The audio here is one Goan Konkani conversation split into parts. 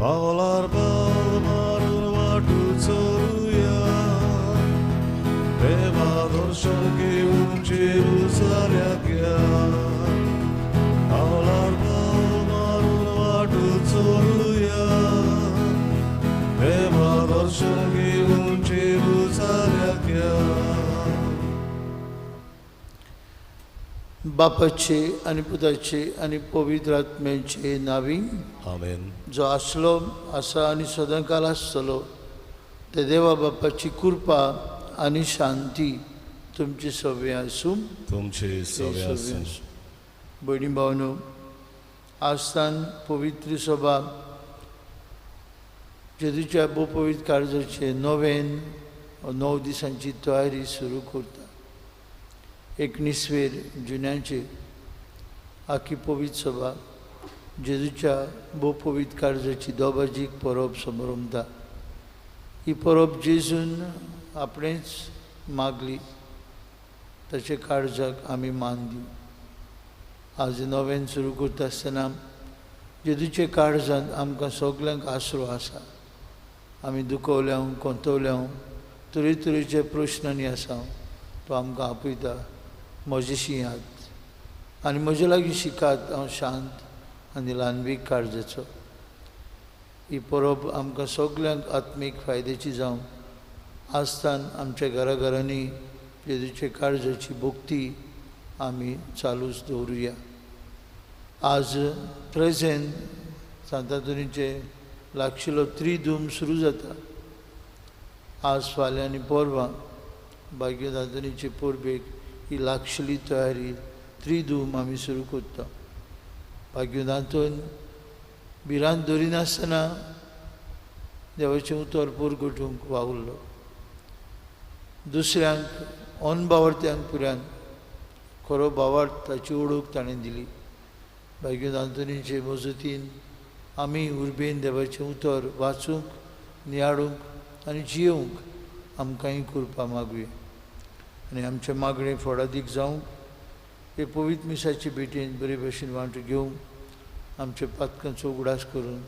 पावलार पावल मारून वाटू चलुया देवा दर्शन घेवन जेरुजाल्याक या पावलार पावल मारून वाटू चलुया देवा दर्शन घेवन जेरुजाल्याक या. बापाचे आनी पुताचे आनी पवित्र आत्म्याचे नावी आमेन. जो आसलो आसा आनी सदांकाल आसतलो ते देवा बापाची कृपा आनी शांती तुमची सगळीं आसूं. तुमचे सगळें आसूं. भयणी भावनो, आजसान पवित्र सभा जेजूच्या भोव पवित्र काळजाचे नवेन 9 दिसांची तयारी सुरू करता. 19 जुन्याचे आखी पवित्र सभा जेजूच्या भोव पवित्र काळजाची दोबाजीक परब समरमता. ही परब जेजून आपणेच मागली, ताचे काळजाक आमी मान दिवं. आज नव्यान सुरू करता आसतना जेजूचे काळजांत आमकां सगल्यांक आसरो आसा. आमी दुखवल्या, कोंतवल्या, तरेतरेचे प्रश्नांनी आसा, तो आमकां आपयता, म्हजेशी यात आनी म्हजे लागीं शिकात, हांव शांत आनी ल्हानवीक काळजाचो. ही परब आमकां सगल्यांक आत्मीक फायद्याची जावं. आजसान आमच्या घराघरांनी जेजूचे काळजाची भक्ती आमी चालूच दवरुया. आज प्रेजेंट सांतांतोनीचे लागशिलो त्रिधूम सुरू जाता. आज फाल्यां आनी परवां बाग्यो दांतोनीचे परबेक ही लागशिली तयारी त्रिधूम आमी सुरू करता. बाग्यो दांतून भिरांत दवरिनासतना देवाचें उतर पुरगुटूंक वावुरलो. दुसऱ्यांक अनबावर्त्यांक पुरान खरो बावार्थ ताची ओळख ताणें दिली. बाग्यो दांतोनीचे मजतीन आमी उर्बेन देवाचें उतर वाचूंक, नियाळूंक आनी जियोवंक आमकांय कृपा मागुया आनी आमचें मागणें फळादीक जावंक हे पवित्र मिसाचे भेटेन बरे भशेन वांटो घेवंक आमच्या पातकांचो उगडास करून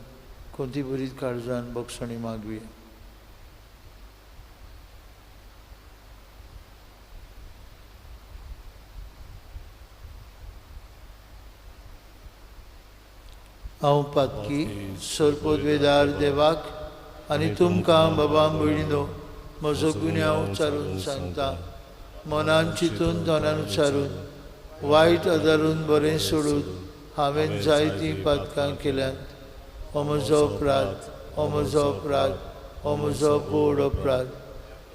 कोणती बरी काळजान बक्षणी मागुया. हांव पातकी सरपदवेदार देवाक आनी तुमकां बाबा भयणीनो म्हजो गुन्यांव उच्चारून सांगता. मनान चिंतून तोंडान उच्चारून वायट आदारून बरें सोडून हांवें जायतीं पातकां केल्यांत. हो म्हजो अपराध, हो म्हजो अपराध, हो म्हजो बोड अपराध.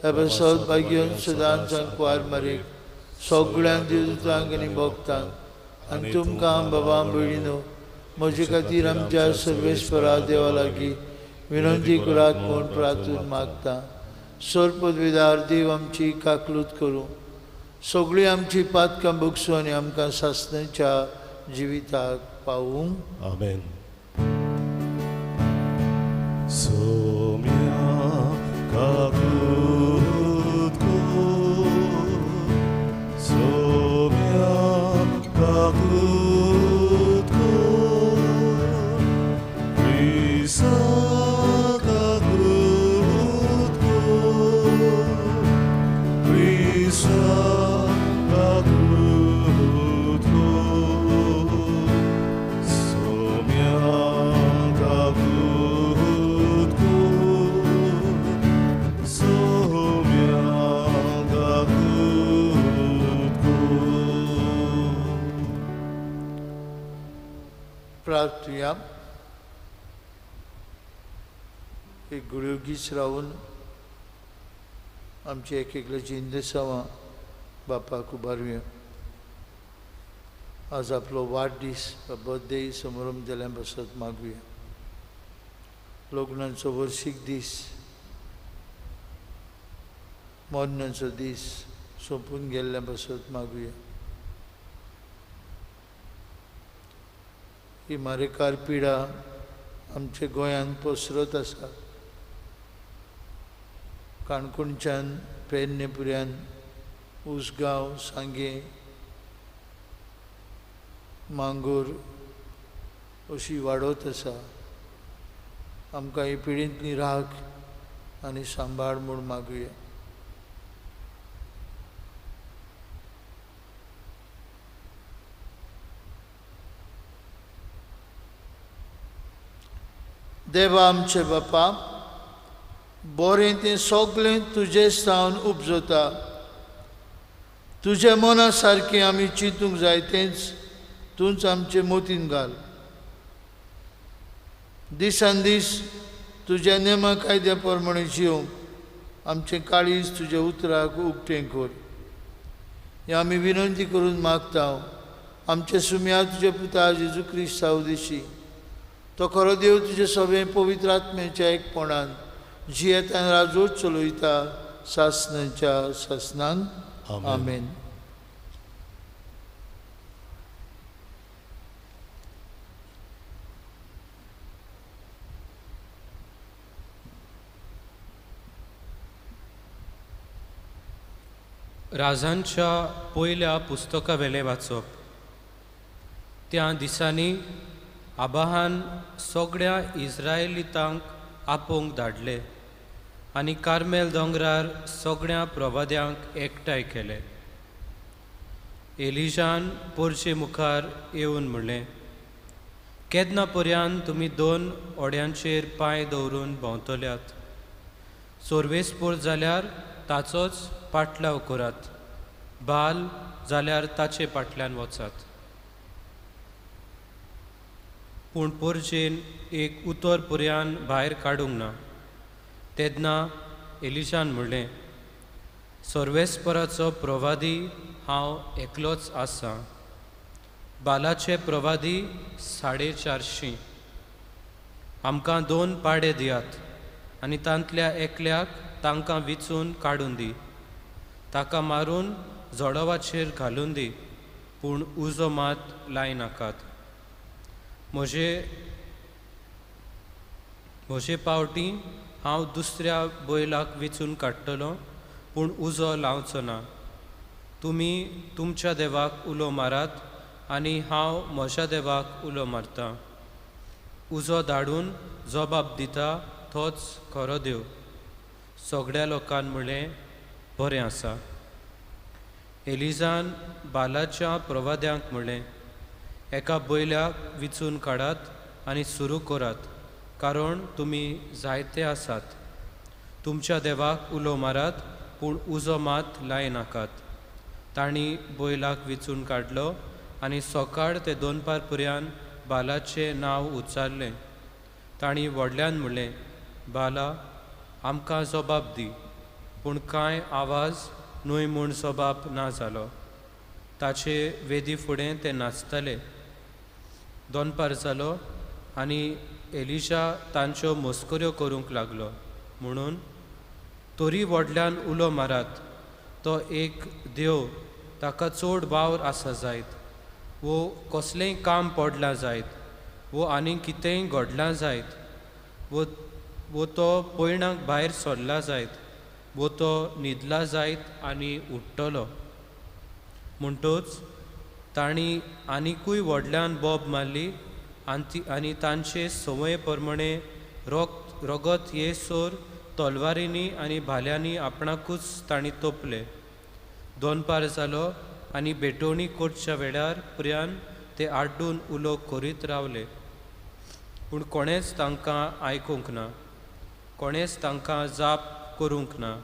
ह्या पासत भाग्यन सदांच कुवार मारीक सगळ्यांक देवदूतांक आनी भक्तांक आनी तुमकां बाबा भयणीनो म्हजे खातीर आमच्या सर्वेस्परा देवा लागीं विनंती करात म्हूण प्रार्थून मागता. सरपदवेदार देव आमची काकलूत करूं, सगळीं आमची पातकां बगसूं आनी आमकां सासणाच्या जिविताक पावूं. आमेन. सोम्या काकूत कर, सोम्या काकूत कर, क्रिस्ता काकूत कर, क्रिस्ता काकूत कर, सोम्या काकूत कर, सोम्या काकूत कर. प्रार्थुया. एक गुळयोगीच रावन आमची एक एकल्याची इंदेसांवां बापाक उबारुया. आज आपलो वाडदीस वा बर्थडे समारंभ जाल्या पासत मागुया. लग्नाचो वर्शीक दीस, मरणाचो दीस सोंपून गेल्ल्या पासत मागुया. ही मारेकार पिडा आमच्या गोंयांत पसरत आसा. काणकोणच्यान पेडणे पुऱ्यान उसगांव, सांगें, मांगूर अशी वाडत आसा. आमकां ही पिडेंतली राख आनी सांबाळ म्हूण मागुया. देवा आमचे बापा, बरें तें सगळें तुजें सावन उपजता. तुज्या मना सारकें आमी चिंतूंक जाय तेंच तूंच आमचे मोतीन घाल. दिसान दीस तुज्या नेमा कायद्या प्रमाणे जिवंक आमचें काळीज तुज्या उतराक उक्तें कर. हें आमी विनंती करून मागता आमचे सुम्या तुज्या पुता जेजू क्रिस्ता उदेशी. तो खरो देव तुजे सगळें पवित्र आत्म्याच्या एकपणान जियेतान राजवट चलयता सासनाच्या सासनान. आमेन. राजांच्या पयल्या पुस्तकावेलें वाचप. त्या दिसांनी आबाहान सगळ्या इस्रायलितांक आपोवंक धाडले आनी कार्मेल दोंगरार सगळ्या प्रवाद्यांक एकठांय केले. एलिजान पोरचे मुखार येवन म्हणलें, केन्ना पर्यान तुमी दोन ओड्यांचेर पांय दवरून भोंवतल्यात? सोर्वेसपोर जाल्यार ताचोच पाटलाव करात, बाल जाल्यार ताचे फाटल्यान वचात. पूण पोरचेन एक उतर पर्यान भायर काडूंक ना. तेन्ना एलिशान म्हणलें, सर्वेस्पराचो प्रवादी हांव एकलोच आसा, बालाचे प्रवादी 450. आमकां 2 पाडे दियात आनी तांतल्या एकल्याक तांकां विचून काडून दी, ताका मारून जोडोवाचेर घालून दी, पूण उजो मात लायनाकात. म्हजे पावटी हांव दुसऱ्या बैलाक विचून काडटलो, पूण उजो लावचो ना. तुमी तुमच्या देवाक उलो मारात आनी हांव म्हज्या देवाक उलो मारता. उजो धाडून जबाब दिता तोच खरो देव. सगळ्या लोकान म्हणलें, बरें आसा. एलिजान बालाच्या प्रवाद्यांक म्हणलें, एका बैलाक विचून काडात आनी सुरू करात, कारण तुमी जायते आसात. तुमच्या देवाक उलो मारात, पूण उजो मात लायनाकात. तांणी बैलाक विचून काडलो आनी सकाळ ते दोनपार पर्यान बालाचें नांव उच्चारलें. तांणी व्हडल्यान म्हणलें, बाला आमकां जबाब दी. पूण कांय आवाज न्हय म्हूण जबाब ना जालो. ताचे वेदी फुडें ते नाचताले. दोनपार जालो आनी एलिशा तांच्यो मस्कऱ्यो करूंक लागलो, म्हणून तरी व्हडल्यान उलो मारात, तो एक देव, ताका चड वावर आसा जायत, वो कसलेंय काम पडलां जायत, वो आनी कितेंय घडलां जायत, वो तो पयणाक भायर सरला जायत, वो तो न्हिदला जायत आनी उठ्ठलो. म्हणटच तांणी आनिकूय व्हडल्यान बोब मारली आनी तांचे संवये प्रमाणे रगत येसर तलवारींनी आनी भाल्यांनी आपणाकूच तांणी तोपले. दोनपार जालो आनी भेटवणी करच्या वेळार पर्यान ते आड्डून उलो करीत रावले, पूण कोणेंच तांकां आयकूंक ना, कोणेंच तांकां जाप करूंक ना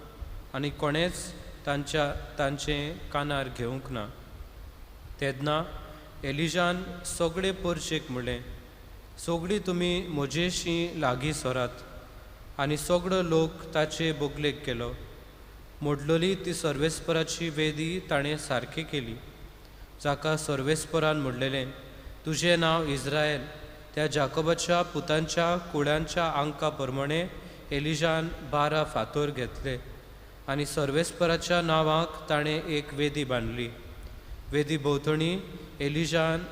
आनी कोणेंच तांचें कानार घेवंक ना. तेन्ना एलिजान सगळे पोरशेक म्हणलें, सगळीं तुमी म्हजेशी लागीं सरात. आनी सगळो लोक ताचे बोगलेक गेलो. मोडलोली ती सर्वेस्पराची वेदी ताणें सारकी केली, जाका सर्वेस्परान म्हणलेलें, तुजें नांव इस्रायल. त्या जाकोबाच्या पुतांच्या कुळांच्या आंका प्रमाणे एलिजान 12 फातोर घेतले आनी सर्वेस्पराच्या नांवाक ताणें एक वेदी बांदली. वेदी भोंवतणी एलिजान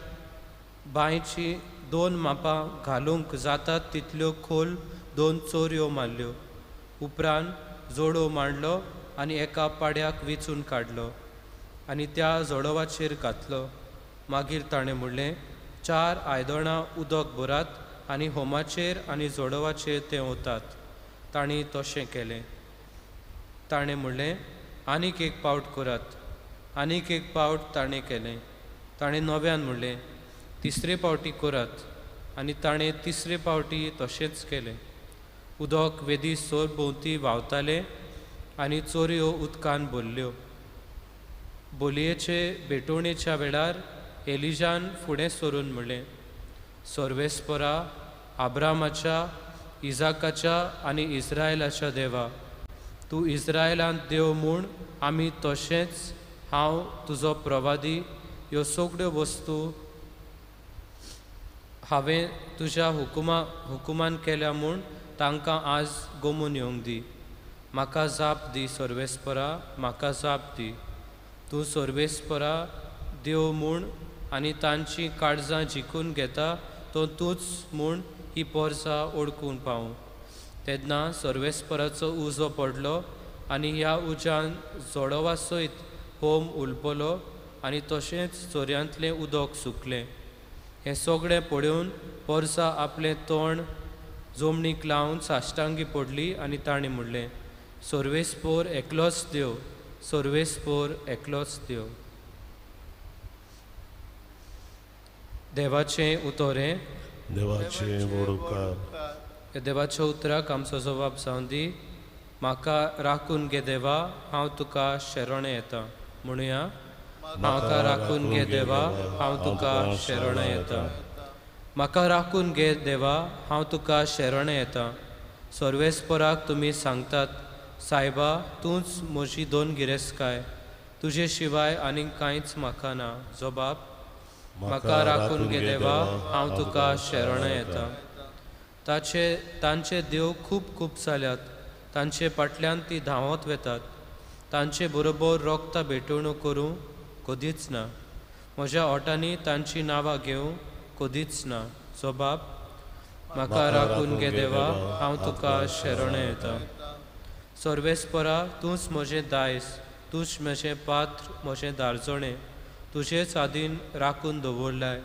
बांयची 2 मापां घालूंक जातात तितल्यो खोल 2 चोरयो मारल्यो. उपरांत जोडो मांडलो आनी एका पाड्याक विचून काडलो आनी त्या जोडोवाचेर घातलो. मागीर ताणें म्हणलें, 4 आयदनां उदक भरात आनी होमाचेर आनी जोडोवाचेर तें ओतात. तांणी तशें केलें. ताणें म्हणलें, आनीक एक पावट करात. आनीक एक पावट ताणें केलें. ताणें नव्यान म्हणलें, तिसरे पावटी करात. आनी ताणें तिसरे पावटी तशेंच केलें. उदक वेदी सरभोंवती व्हांवतालें आनी चोरयो उदकान भरल्यो. बोलयेचे भेटवणेच्या वेळार एलिजान फुडें सरून म्हणलें, सर्वेस्परा, आब्रामाच्या, इजाकाच्या आनी इस्रायलाच्या देवा, तूं इस्रायलांत देव म्हूण आमी तशेंच हांव तुजो प्रवादी ह्यो सगळ्यो वस्तू हांवें तुज्या हुकुमान केल्या म्हूण तांकां आज गोमून येवंक दी. म्हाका जाप दी सर्वेस्परा, म्हाका जाप दी. तूं सर्वेस्परा देव म्हूण आनी तांचीं काळजां जिखून घेता तो तूंच म्हूण ही पोरसां ओळखून पावूं. तेन्ना सर्वेस्पराचो उजो पडलो आनी ह्या उज्यान जोडोवा सयत होम उलपलो आनी तशेंच चोरयांतलें उदक सुकलें. हें सगळें पळोवन पोरसां आपलें तोंड जमनीक लावन साश्टांगी पडली आनी ताणें म्हणलें, सर्वेस्पोर एकलोच देव, सर्वेस्पोर एकलोच देव. देवाचें उतोरें. देवाचें व्हड उपकार. ह्या देवाच्या उतराक आमचो जबाब जावन दी. म्हाका राखून घे देवा, हांव तुका शरण येता. म्हणुया, म्हाका राखून घे देवा, हांव तुका शरण येता. म्हाका राखून घे देवा, हांव तुका शरण येता. सर्वेस्पराक तुमी सांगतात, सायबा तूंच म्हजी दोन गिरेस्तकाय, तुजे शिवाय आनीक कांयच म्हाका ना. जबाब, म्हाका राखून घे देवा, हांव तुका शरण येता. तांचे देव खूब खूब जाल्यात, तांचे फाटल्यान ती धांवत वेतात. तांचे बरोबर रोगता भेटवणूक करूं कदीच ना. म्हज्या ओठांनी तांची नांवां घेवं कदीच ना. जबाब, म्हाका राखून घे देवा, हांव तुका शरण येता. सर्वेस्परा, तूंच म्हजें दायज, तूंच म्हजें पात्र, म्हजें दारजणें, तुजेच आदीन राखून दवरलाय.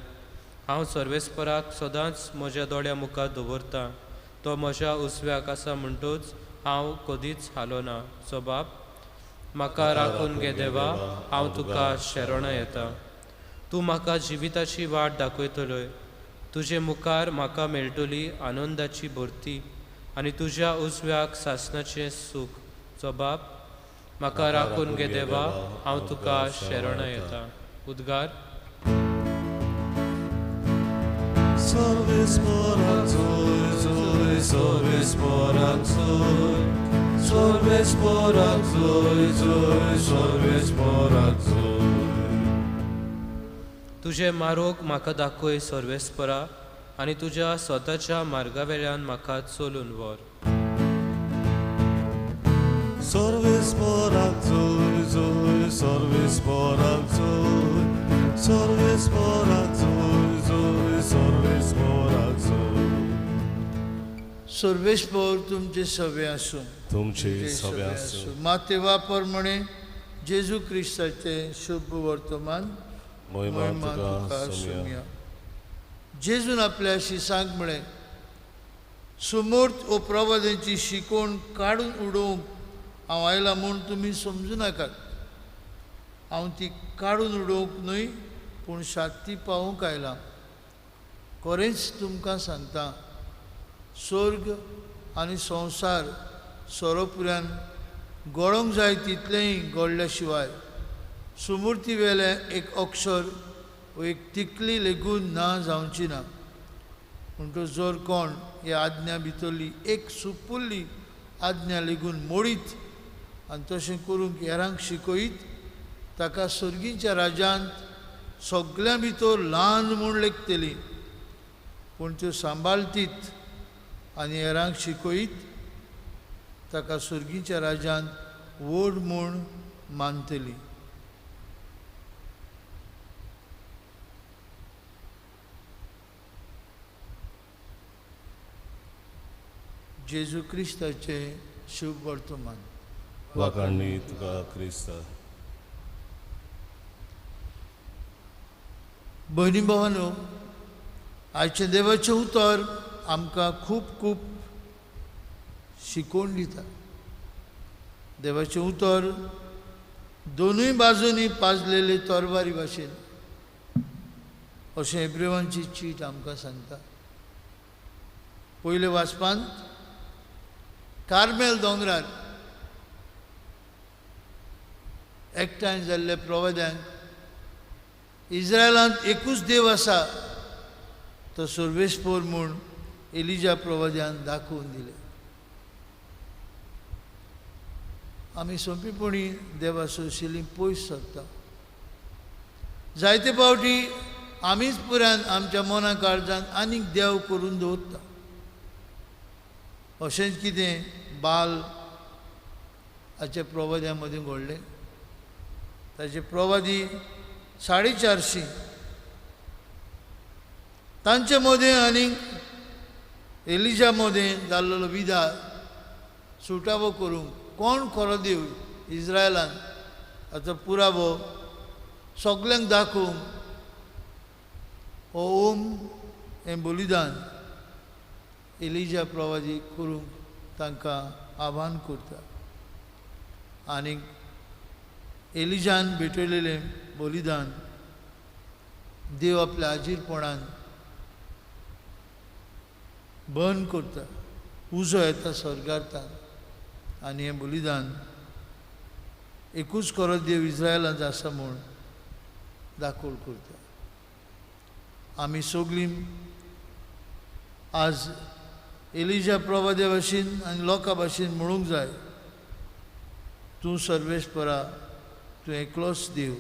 हांव सर्वेस्पराक सदांच म्हज्या दोळ्या मुखार दवरतां. तो म्हज्या उजव्याक आसा म्हणटूच हांव कदीच हालो ना. जबाब, म्हाका राखून घे देवा, हांव तुका शरण येता. तूं म्हाका जिविताची वाट दाखयतलोय. तुजे मुखार म्हाका मेळटली आनंदाची भरती आनी तुज्या उजव्याक सासणाचें सूख. जबाब, म्हाका राखून घे देवा, हांव तुका शरण येता. उद्गार. सर्वेस्पराक जोय जोय, सर्वेस्पराक जोय, सर्वेस्पराक जोय जोय, सर्वेस्पराक जोय. तुजे मारोग म्हाका दाखय सर्वेस्परा, आनी तुज्या स्वताच्या मार्गावेल्यान म्हाका चलून व्हर. सर्वेस्पराक जोय जोय, सर्वेस्पराक जोय, सर्वेस्पराक जोय जोय, सर्वेस्पराक जोय. सर्वेस्पर तुमचे सवे आसूं. तुमचे सवे आसूं. माते वापर म्हणे जेजू क्रिस्ताचें शुभ वर्तमान. महिमा तुका सोमया. जेजून आपल्या शिसांक म्हळें, सुमूर्त ओ प्रवादांची शिकवण काडून उडोवंक हांव आयला म्हूण तुमी समजू नाकात. हांव ती काडून उडोवंक न्हय, पूण शांती पावोवंक आयला. खरेंच तुमकां सांगता, स्वर्ग आनी संवसार सोरोपुऱ्यान गळोंक जाय तितलेंय गळ्ळ्या शिवाय सुमुर्ती वेलें एक अक्षर वो एक तिकली लेगून ना जावची ना. म्हणटकच जर कोण हे आज्ञा भितरली एक सुपुल्ली आज्ञा लेगून मोडीत आनी तशें करूंक हेरांक शिकयत, ताका सर्गीच्या राज्यांत सगळ्यां भितर ल्हान म्हूण लेखतली. पूण त्यो सांबाळतीत आनी हेरांक शिकयत ताका सर्गीच्या राज्यांत व्हड म्हूण मानतली. जेजू क्रिस्ताचें शुभ वर्तमान. वाखाणणी तुका क्रिस्ता. भयणी भावानो, आयचें देवाचें उतर आमकां खूब खूब शिकोवन दिता। देवाचें उतर दोनूय बाजूंनी पाजलेले तरवारी भाशेन अशें एब्रेवांची चीट आमकां सांगता। पयले वाचपांत कार्मेल दोंगरार एकठांय जाल्ले प्रवाद्यांक इस्रायलांत एकूच देव आसा तो सर्वेस्पोर म्हूण एलिजा प्रवाद्यान दाखोवन दिले। आमी सोंपेपणी देवा सोंशिल्ली पयस सरता। जायते फावटी आमीच पुरान आमच्या मना काळजान आनीक देव करून दवरता। अशेंच कितें बाल हाच्या प्रवाद्यां मदीं घडलें। ताचे प्रवादी 450 तांचे मदें आनीक एलिजा मदें जाल्लो विदा सुटावो करूंक कोण खरो देव इस्रायलान हाचो पुरावो सगल्यांक दाखोवंक हो ओम हें बलिदान एलिजा प्रवादी करूंक तांकां आव्हान करता। आनीक एलिजान भेटयलेलें बलिदान देव आपल्या आजीरपणान बंद करता, उजो येता स्वर्गार्थान आनी हें बलिदान एकूच खरो देव इस्रायलांत आसा म्हूण दाखोवल करता। आमी सगळीं आज एलिजा प्रवाद्या भाशेन आनी लोकां भाशेन म्हणूंक जाय, तूं सर्वेस्परा, तूं एकलोच देव,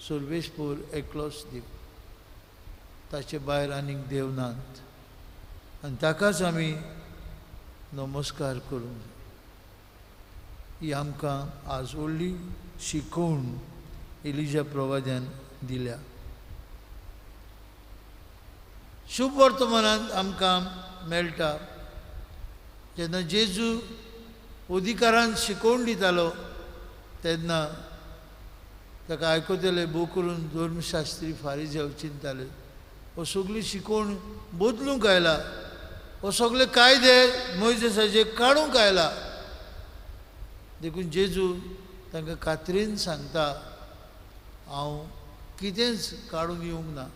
सर्वेस्पोर एकलोच देव, ताचे भायर आनीक देव नात आनी ताकाच आमी नमस्कार करूंक जाय। ही आमकां आज व्हडली शिकोवण एलिजा प्रवाद्यान दिल्या। शुभ वर्तमानांत आमकां मेळटा जेन्ना जेजू अधिकारान शिकोवन दितालो तेन्ना ताका आयकतले भोव करून धर्मशास्त्री फारीजेव चिंताले, हो सगळी शिकोवण बदलूंक आयला, हो सगळे कायदे मोयजेसाचे काडूंक आयला। देखून जेजू तांकां खात्रीन सांगता, हांव कितेंच काडूंक येवंक ना,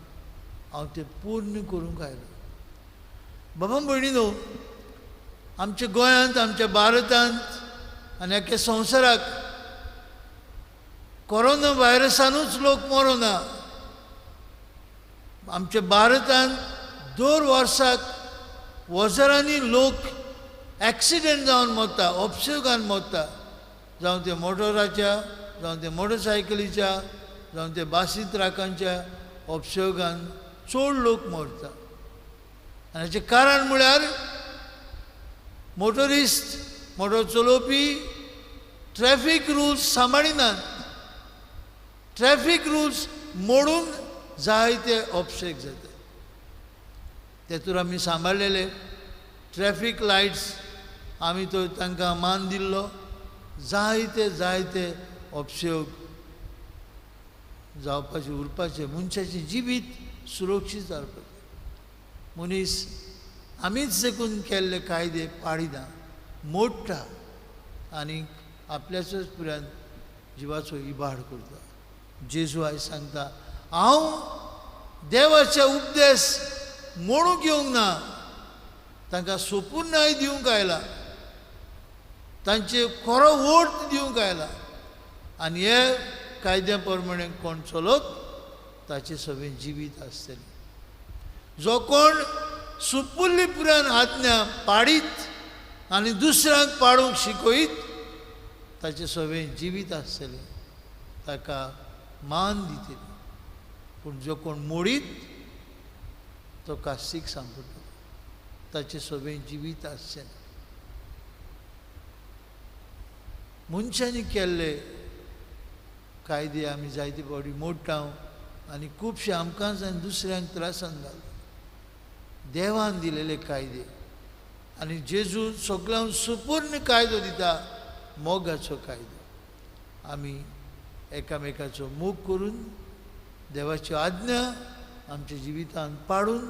हांव तें पूर्ण करूंक आयला। बाबा भयणीनो, आमच्या गोंयांत, आमच्या भारतांत आनी अख्ख्या संवसाराक कोरोना व्हायरसानूच लोक मरोना। आमच्या भारतांत दर वर्साक हजारांनी लोक एक्सिडंट जावन मरता, अपशेगान मरता, जावं ते मोटराच्या, जावं ते मोटरसायकलीच्या, जावं ते बासी ट्रकांच्या अपशेगान चड लोक मरता। आनी हाचें कारण म्हळ्यार मोटरिस्ट, मोटर चलोवपी ट्रॅफीक रुल्स सांबाळिनात, ट्रॅफीक रुल्स मोडून जायते अपशेक जाता। तेतूर आमी सांबाळलेले ट्रॅफीक लायट्स आमी तो तांकां मान दिल्लो, जायते जायते अपशेक जावपाचे उरपाचे, मनशाचें जिवीत सुरक्षीत जावपाचें। मनीस आमीच देखून केल्ले कायदे पाळिना, मोडटा आनी आपल्याचोच पुराय जिवाचो इबाड करता। जेजू आयज सांगता, हांव देवाचे उपदेश मोडूंक येवंक ना, तांकां सोपूर्णाय दिवंक आयला, तांचे खरो वोट दिवंक आयला आनी हे कायद्या प्रमाणे कोण चलत ताचें सगळें जिवीत आसतलें। जो कोण सुपुल्ली पुरान आज्ञा पाडीत आनी दुसऱ्यांक पाडूंक शिकयत ताचें सगळें जिवीत आसतलें, ताका मान दितली। पूण जो कोण मोडीत तो कास्तीक सांपडटलो, ताचें सगळें जिवीत आसचें ना। मनशांनी केल्ले कायदे आमी जायते फावटी मोडटा आनी खुबशे आमकांच आनी दुसऱ्यांक त्रासान घालता। देवान दिलेले कायदे आनी जेजू सगळ्यांक सुपूर्ण कायदो दिता, मोगाचो कायदो। आमी एकामेकाचो मोग करून देवाची आज्ञा आमच्या जिवितांत पाडून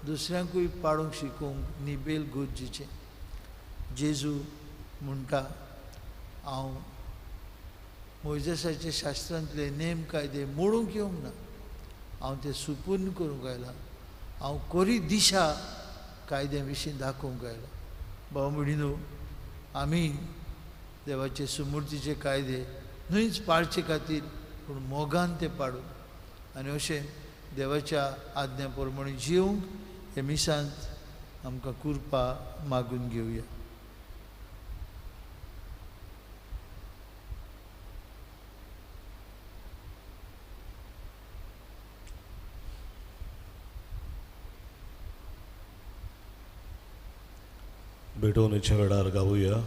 दुसऱ्यांकूय पाळूंक शिकूंक निबेल गरजेचें. जेजू म्हणटा, हांव मोयजेसाचे शास्त्रांतले नेम कायदे मोडूंक येवंक ना, हांव ते सुपूर्ण करूंक आयलां, हांव कोरी दिशा कायद्या विशीं दाखोवंक आयलां. भाव भयणीनो, आमी देवाचे सुमूर्तीचे कायदे न्हूच पाळचे खातीर पूण मोगान ते पाडून आनी अशें देवाच्या आज्ञा प्रमाणे जिवंक हे मिसांत आमकां कृपा मागून घेवया. भेटवणेच्या वेळार गावया.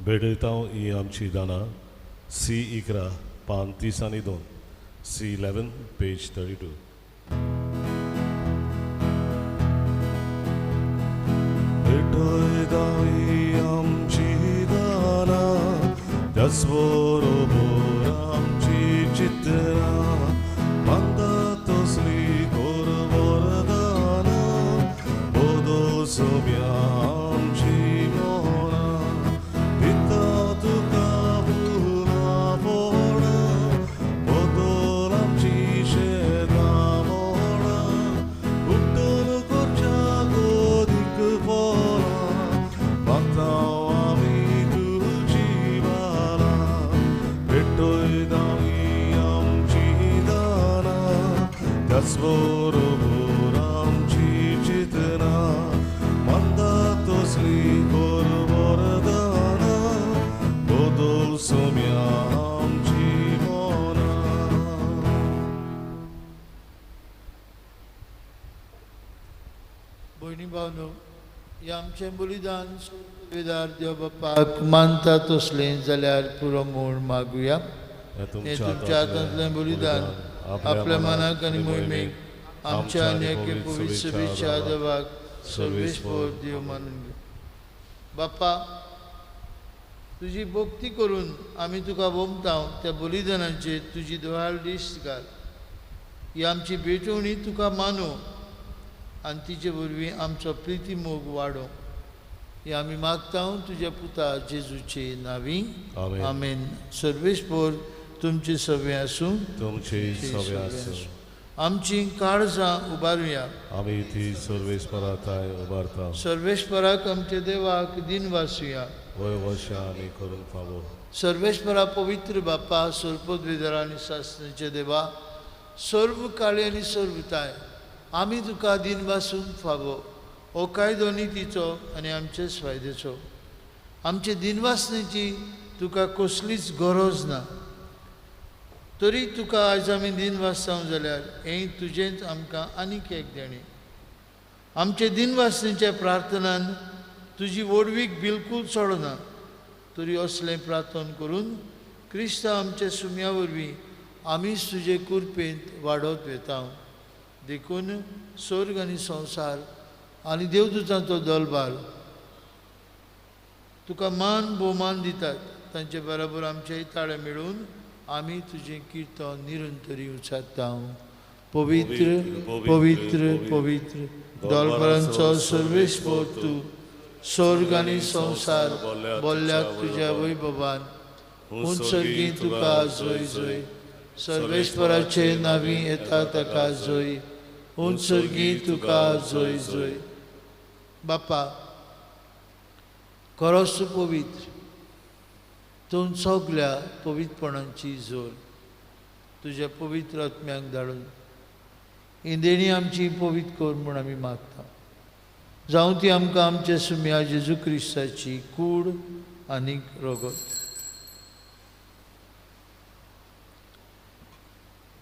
भेटयता ही आमची दानां. सी 11 पान 32, सी 11 पेज 32. भेटयता ही आमची दानां, त्याच बरोबर आमची चित्रां, मानता तसली कोर वरदानां, बदल सोम्या बरोबर आमची चित्रां, मानता तसली कोर वरदानां, बदल सोम्या आमची मनां. भयणी भावनो, हें आमचें बलिदान सुवेदार देव बापाक मानता तसलें जाल्यार पुरो म्हूण मागुया. हें तुमच्या हातांतलें बलिदान आपल्या मनाक आनी मोहिमेक आमच्या आनी एके पवित्र सभेच्या देवाक सर्वेस्पर देव मानून घेवं. बाप्पा, तुजी भक्ती करून आमी तुका वमता त्या बलिदानाचेर तुजी दयाळ दिश्ट घाल. ही आमची भेटवणी तुका मानू आनी तिचे वरवीं आमचो प्रिती मोग वाडो. ही आमी मागता तुज्या पुता जेजूचे नांवी, आमेन. सर्वेस्पर तुमचे सगळे आसूं, तुमचे सगळे आसूं. आमची काळजां उबारुया, आमी ती सर्वेस्पराक उबारता. सर्वेस्पराक आमच्या देवाक दिन वासुया, वय वर्षा आमी करूंक फावो. सर्वेस्परा पवित्र बापा, सर्वपदवीधर आनी शास्त्राचे देवा, सर्व काळी आनी सर्वताय, आमी तुका दिन वासूंक फावो. हो कायदो नितीचो आनी आमचेच फायद्याचो. आमचे दिनवासनेची तुका कसलीच गरज ना, तरी तुका आयज आमी दिनवासता जाल्यार हें तुजेंच आमकां आनीक एक देणें. आमचे दिनवासनेच्या प्रार्थनान तुजी व्हडवीक बिलकूल सोडना, तरी असलें प्रार्थना करून क्रिस्तांव आमच्या सुम्या वरवीं आमीच तुजे कृपेंत वाडत वेता. देखून स्वर्ग आनी संवसार आनी देवदूतांचो दलबार तुका मान भोवमान दितात. तांचे बराबर आमचे ताळे मेळून आमी तुजें किर्तन निरंतरी उचारता. पवित्र पवित्र पवित्र दलबारांचो सर्वेस्पर तूं, स्वर्ग आनी संवसार बोल्ल्याक तुज्या वैभवान. उंच तुका जोय जोय, सर्वेस्पराचे नावी येता ताका जोय, उंच तुका जोय जोय. बापा, खरोच तूं पवित्र, तूं सगल्या पवित्रपणांची जोर. तुज्या पवित्र आत्म्याक धाडून ही देणी आमची पवित्र कर म्हूण आमी मागता. जावं ती आमकां आमच्या सुम्या जेजू क्रिस्ताची कूड आनी रगत.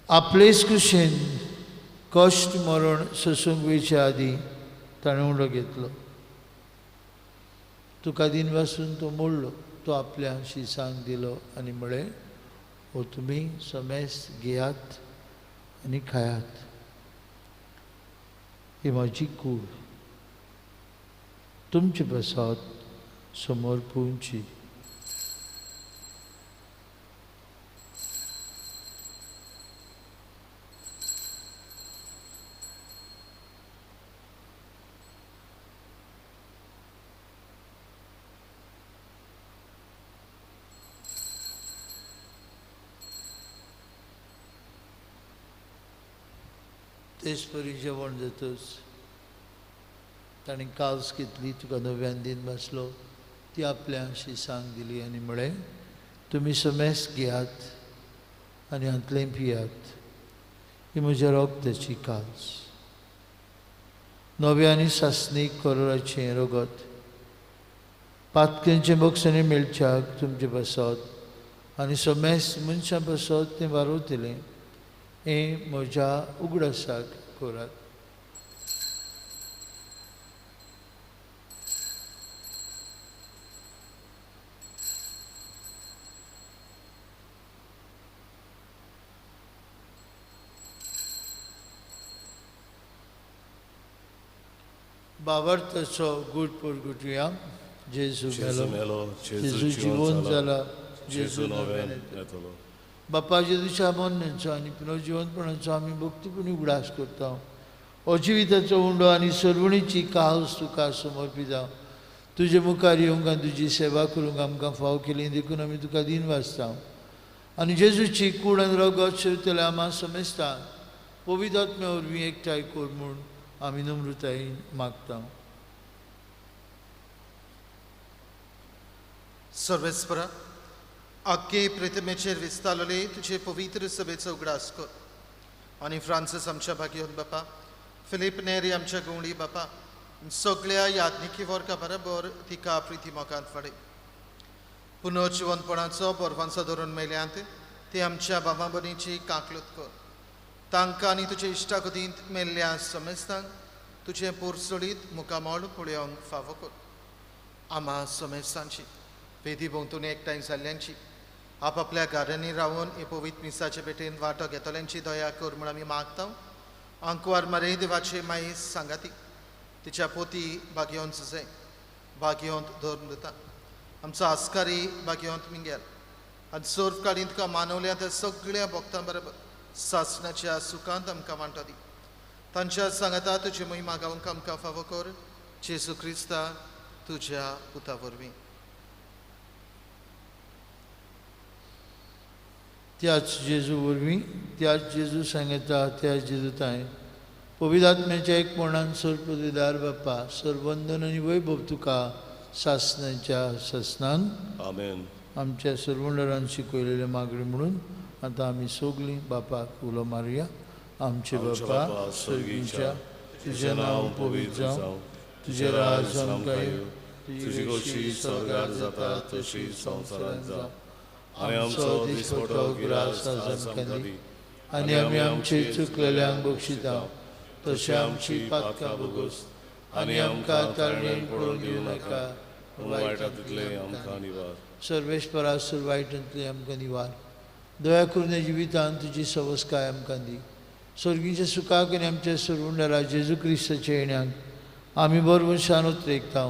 आपलेच कुशेन कश्ट मरण सोसूंक वयचे आदीं ताणें उडो घेतलो. तुका दिनवासून तो मोडलो, तो आपल्या शिसांक दिलो आनी म्हळें, हो तुमी समेस्त घेयात आनी खायात, ही म्हजी कूड तुमचे प्रसाद समोर पुंची. तेच परी जेवण जातच ताणें कावस घेतली, तुका नव्यान दिन बसलो, ती आपल्या शिसांक दिली आनी म्हळें, तुमी समेस घेयात आनी हांतलें पियात, ही म्हज्या रगताची काल्स, नव्या आनी सासणीक करोराचें रगत, पातक्यांचें बक्षणें मेळच्याक तुमचें पासत आनी समेस मनशां पासत तें वारवतलें, हें म्हज्या उगडासाक करात. बाबर्थाचो गूट परगुटया. जेजू मेलो, जेजू जिवन जाला, जेजू नव्यान येतलो. बापा जेजूच्या मरणाचो आनी पुनर्जिवनपणाचो आमी भक्तीपणी उगडास करता. हो जिविताचो उंडो आनी सर्वणीची कावस तुका समर्पिता. तुजे मुखार येवंक आनी तुजी सेवा करूंक आमकां फाव केली देखून आमी तुका दिन वाचता. आनी जेजूची कूड आनी रगत शिरतल्या आमा समेस्ता पवित्र आत्म्या वरवीं एकठांय कर म्हूण आमी नम्रतायेन मागता. सर्वेस्परा, आख्खे प्रतिमेचेर विस्तारले तुजे पवित्र सभेचो उगडास कर आनी फ्रांसीस आमच्या भाग्योत बापा, फिलीप नेरी आमच्या गुंवडी बापा, सगळ्या याज्ञिकी वर्गा बरोबर तिका प्रिती मोगांत वाडय. पुनर्जिवनपणाचो बरवांचो धरून मेल्यांत ते आमच्या बाबा भयणीची काकलूत कर. तांकां आनी तुजे इश्टागतींत मेल्ल्या समेस्तांक तुजें पोरसोळीत मुखामळ पळोवंक फावो कर. आमा समेस्तांची वेदी भोंवतणी एकठांय जाल्ल्यांची, आपापल्या घरांनी रावन हे पवित्र मिसाचे भेटेन वांटो घेतल्यांची दया कर म्हूण आमी मागता. आंकवार मारे देवाचे माई सांगाती, तिच्या पोती भाग्योंत सुसे भाग्योंत धरून दिता, आमचो आस्कारी भाग्योंत मिंगेल आनी सर्व काळीन तुका मानवल्या त्या सगळ्या भक्तां बरोबर सासणाच्या सुखांत आमकां वांटो दी. तांच्या सांगाता तुजी महिमा गावंक आमकां फावो कर, जेजू क्रिस्ता तुज्या पुता वरवीं. त्याच जेजू वरवीं, त्याच जेजू सांगता, त्याच जेजू तांय पवित्र आत्म्याच्या एकपणान सर्वपदवीदार बापा, सर्वंदन आनी वैभव तुका सासणाच्या सासणान. आमेन. आमच्या सर्वंडरान शिकयलेले मागणी म्हणून आतां आमी सगळीं बापाक उलो मारुया. आमचे बापा सर्गीच्या, तुजें नांव पवित्र जावं, तुजें राज आमकां येवं, तुजी खोशी स्वर्गार जाता तशी संवसारांत जावं. आनी आमचो दिसपटो ग्रास आज आमकां दी, आनी आमी आमचे चुकलेल्यांक बक्षिता तशें आमची पातकां भोगोस, आनी आमकां ताळणेन पडून दिवं नाका, वायटांतले आमकां निवार. सर्वेस्परा सर वायटांतले आमकां निवार. दया करून जिवितान तुजी सवस्काय आमकां दी. सर्गीच्या सुखाक आनी आमच्या सर्वंडरा जेजू क्रिस्ताच्या येण्याक आमी बरोबर शान उतरेकता.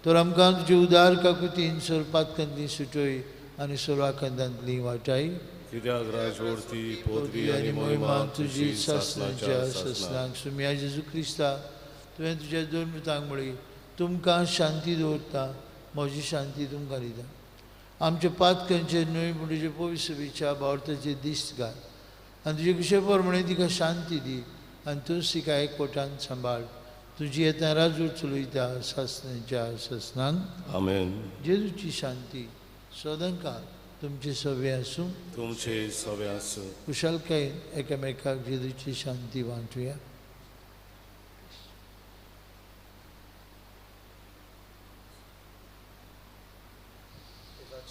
तर आमकां तुजे उदार काकुतीन सर्व पातकांतली सुटय आनी सर्वाकांतांतली वाटाय. कित्याक राजवर्ती पदवी आनी महिमा तुजी सासणाच्या सासणाक. सुम्या जेजू क्रिस्ता, तुवें तुज्या दोन मित्रांक म्हळी, तुमकां शांती दवरता, म्हजी शांती तुमकां दिता. आमच्या पातकांचेर न्हय पूण तुजे पवित्र भावार्थाचेर दिश्ट घाल आनी तुजे कशे प्रमाणे तिका शांती दी आनी तूंच तिका एकवटान सांबाळ. तुजी येता राजू चलयता सासणाच्या सासणान. आमेन. जेजूची शांती सदांकाळ तुमचे सवे आसूं, तुमचे सवे आसूं. कुशलकायेन एकामेकाक जेजूची शांती वांटुया.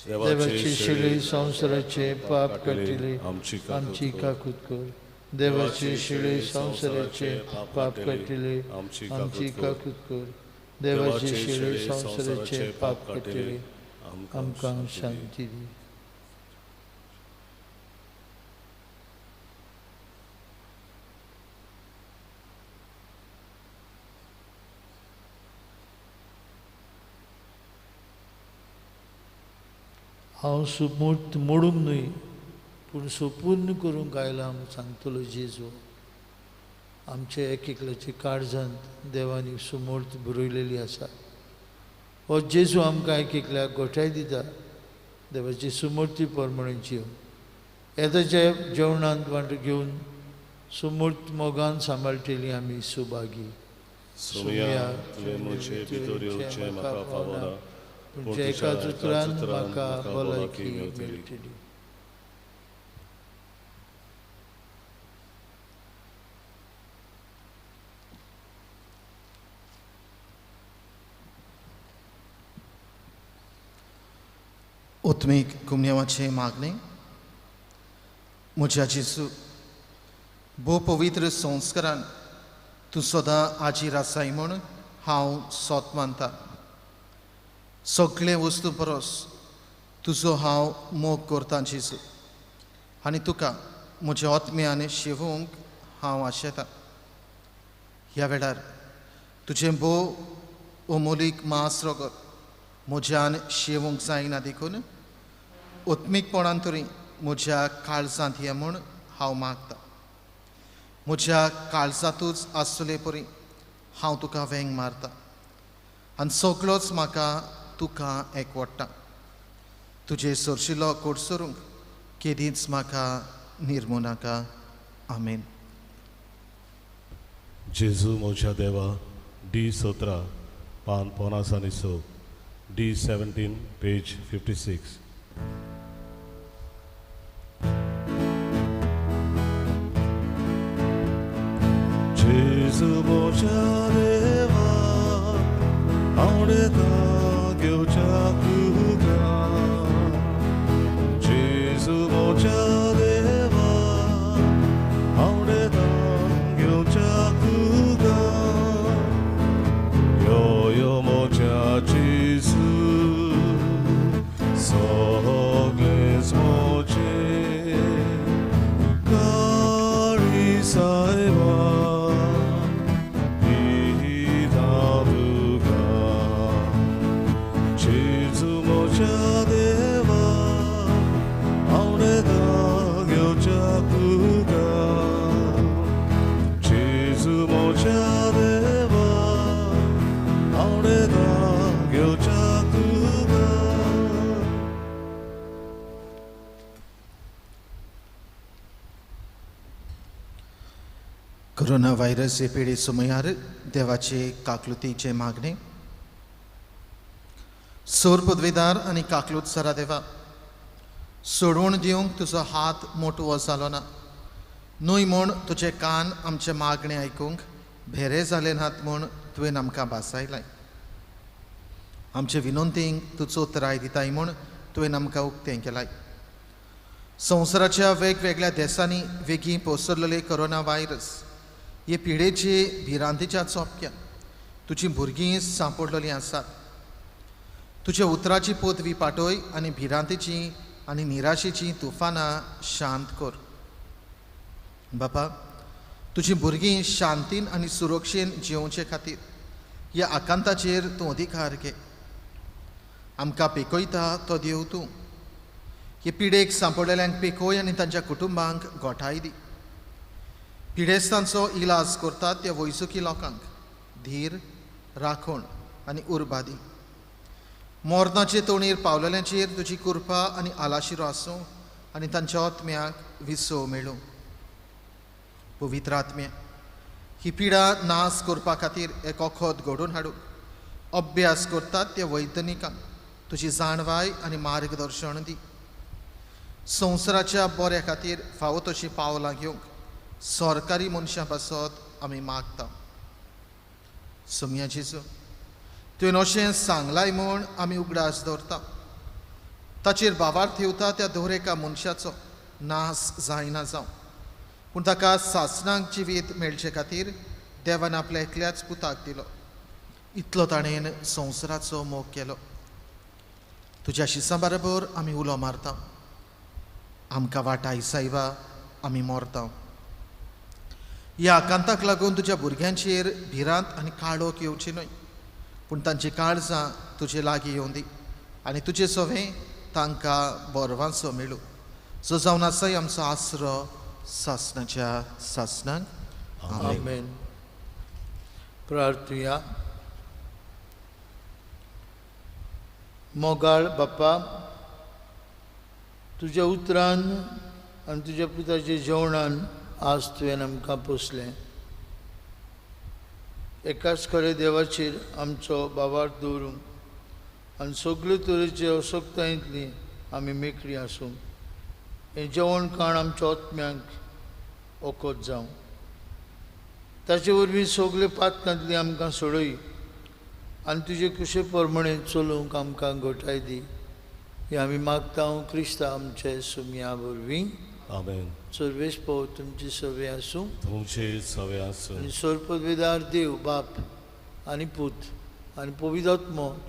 देवाचे शिळे संवसाराचे पाप काडटले आमची काकूत कर. देवाचे शिळे संवसाराचे पाप काडटले आमची काकूत कर. देवाचे शिळे संवसाराचे पाप काडटले आमकां शांती दी. हांव सुमूर्त मोडूंक न्हय पूण सोपूर्ण करूंक आयलां म्हूण सांगतलो जेजू. आमच्या एक एकल्याच्या काळजांत देवानी सुमूर्त बरयलेली आसा. हो जेजू आमकां एक एकल्याक गोठाय दिता देवाची सुमूर्ती प्रमाणे जीव. येताच्या जेवणांत वांटो घेवन सुमूर्त मोगान सांबाळटली आमी सुभागी. सोमया, तुवें म्हजे भितर येवचें म्हाका फावना, पूण तुमच्या एकाच उतरान म्हाका भलायकी मेळटली. मेळटली. उत्मीक कुमन्यावाचें मागणें. म्हज्या जेजू, भोव पवित्र संस्कारान तूं सदां आजीर आसाय म्हूण हांव सोत मानता. सगळे वस्तू परस तुजो हांव मोग करतां जेजू, आनी तुका म्हज्या आत्म्यान शेवूंक हांव आशेतां. ह्या वेळार तुजें भोव अमोलीक मांस रगत म्हज्यान शेवूंक जायना देखून आत्मीकपणान तरी म्हज्या काळजांत ये म्हूण हांव मागता. म्हज्या काळजांतूच आसले परी हांव तुका वेंग मारता आनी सगळोच म्हाका तुका एकवडटा. तुजे सरशिलो कोडसरूंक केदींच म्हाका निर्मू नाका. आमेन. जेजू म्हज्या देवा, डी 17 पान 56, डी 17 पेज 56. जेजू म्हज्या देवा, आवडता घेवच्या तुका. जेजू म्हज्या देवा, आवडता घेवच्या तुका. यो यो म्हज्या जेजू, सगळेंच म्हजें काळी सायबा. कोरोना व्हायरस हे पिडे समयार देवाचे काकलुतीचे मागणे. सोर पदवेदार आनी काकलूत सरा देवा, सोडवण दिवंक तुजो हात मोटवो जालो ना न्हय म्हूण तुजे कान आमचे मागणे आयकूंक भेरे जाले नात म्हूण तुवें आमकां भासायलाय. आमचे विनंतींक तूं चोतराय दिताय म्हूण तुवें आमकां उक्तें केलाय. संवसाराच्या वेगवेगळ्या देशांनी वेगीं पसरलेले कोरोना व्हायरस हे पिडेचे भिरांतीच्या चोपक्यान तुजी भुरगीं सांपडलेलीं आसात. तुज्या उतराची पदवी पाटय आनी भिरांतीची आनी निराशेची तुफानां शांत कर. बापा, तुजी भुरगीं शांतीन आनी सुरक्षेन जियोवचे खातीर ह्या आकांताचेर तूं अधिकार घे. आमकां पेकयता तो देव तूं. हे पिडेक सांपडलेल्यांक पेकय आनी तांच्या कुटुंबांक गोठाय दी. पिडेस्तांचो इलाज करतात त्या वैजकी लोकांक धीर, राखण आनी उर्बा दी. मरणाचे तोणीर पावलेल्यांचेर तुजी कृपा आनी आलाशिरो आसूं आनी तांच्या आत्म्याक विसव मेळूं. पवित्र आत्म्या, ही पिडा नाश करपा खातीर एक वखद घडोवन हाडूंक अभ्यास करतात त्या वैज्ञानिकांक तुजी जाणवाय आनी मार्गदर्शन दी. संवसाराच्या बऱ्या खातीर फावो तशीं पावलां घेवंक सरकारी मनशां पासत आमी मागता. सोमया जेजू, तुवें अशें सांगलाय म्हूण आमी उगडास दवरता. ताचेर भावार्थ ठेवता त्या दर एका मनशाचो नाश जायना जावं, पूण ताका सासणाक जिवीत मेळचे खातीर देवान आपल्या एकल्याच पुताक दिलो. इतलो ताणें संवसाराचो मोग केलो. तुज्या शिसां बरोबर आमी उलो मारता. आमकां वाटाय सायबा, आमी मरता. ह्या आकांताक लागून तुज्या भुरग्यांचेर भिरांत आनी काळोख येवची न्हय, पूण तांची काळजां तुजे लागीं येवं दी आनी तुजे सवें तांकां बरवांचो मेळूं, जो जावन आसाय आमचो आसरो सासणाच्या सासणाक. आमेन. प्रार्थुया. मोगाळ बाप्पा, तुज्या उतरान आनी तुज्या पुताच्या जेवणान आज तुवें आमकां पोसलें. एकाच खरे देवाचेर आमचो भावार्थ दवरूंक आनी सगळे तरेचे असक्तायेंतली आमी मेकळी आसूंक हें जेवण खाण आमच्या आत्म्यांक ओकोत जावं. ताचे वरवीं सगळे पातकांतली आमकां सोडय आनी तुजे कुशे प्रमाणे चलूंक आमकां घटाय दी. हें आमी मागता क्रिस्ता आमचे सुमया वरवीं. आमेन. सर्वेश पो तुमची सवे आसूं. तुमचे सवे आसूं. आनी सर्वपदवेदार देव बाप आनी पूत आनी पवित्र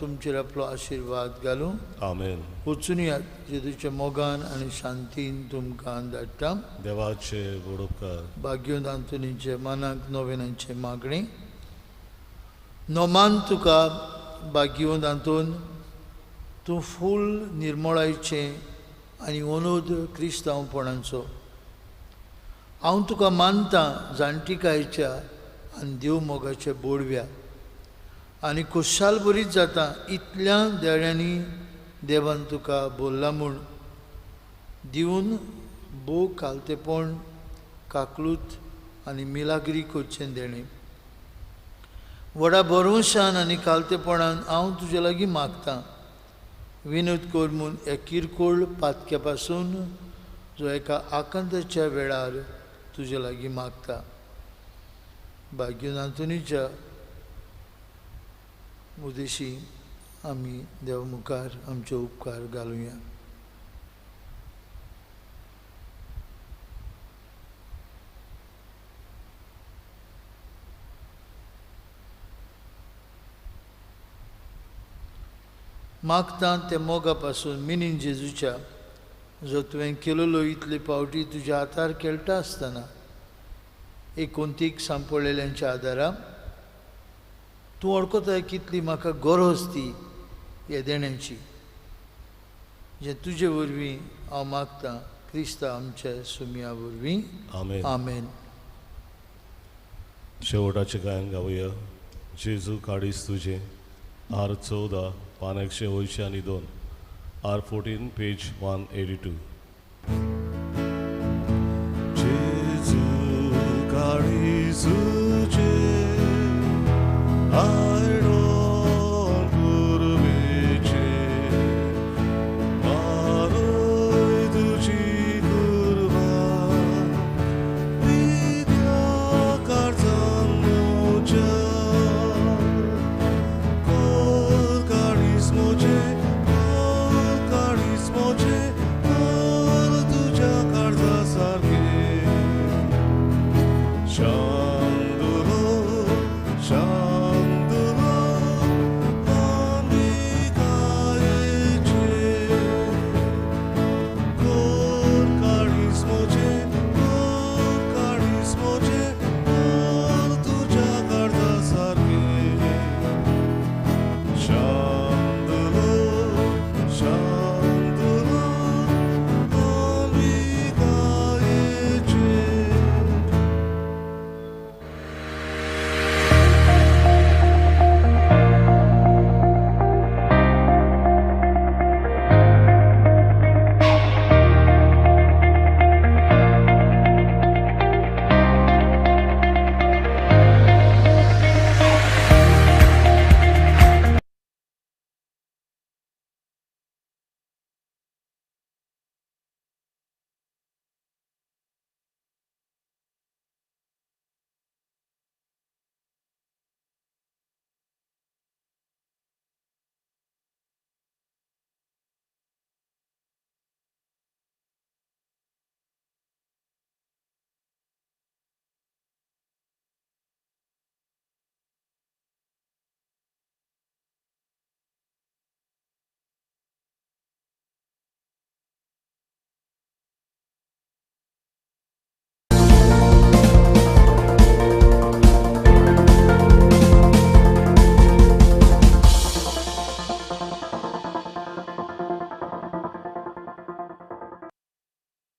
तुमचेर आपलो आशिर्वाद घालूं. आमेन. वचून यात जेजूच्या मोगान आनी शांतीन तुमकां धाडटा. देवाचे व्हड उपकार. भाग्योन आंतोनीचे मनाक नोवेनांचे मागणें. नोमान तुका भाग्योन आंतोन तूं फूल निर्मळायचें आनी अनोद क्रिस्तांवपणाचो. हांव तुका मानता जाणटिकायेच्या आनी देव मोगाच्या बोडव्या आनी खुशाल बरीच जाता इतल्या देण्यांनी देवान तुका बोल्ला म्हूण दिवन भोव कालतेपण काकलूत आनी मिलाग्री करचें देणें. व्हडा भरवंशान आनी कालतेपणान हांव तुजे लागीं मागतां विनोद कर म्हूण ह्या किरकोळ पातक्या पासून जो एका आकांताच्या वेळार तुजे लागीं मागता. भाग्योन आंतोनीच्या उदेशी आमी देवा मुखार आमचे उपकार घालुया. मागता ते मोगा पासून मिनीन जेजूच्या जो तुवें केलेलो इतले पावटी तुज्या हातार खेळटा आसतना एकोणतीक सांपडलेल्यांच्या आदारा तूं वळखताय कितली म्हाका गरज ती ह्या देण्याची जें तुजे वरवीं हांव मागतां क्रिस्ता आमच्या सुमया वरवीं. आमेन. आमेन. शेवटाचें गायन गावया. जेजू काडीस तुजें आर 14 पान 182 आर 14 पेज 182. जेजू काडीस तुजें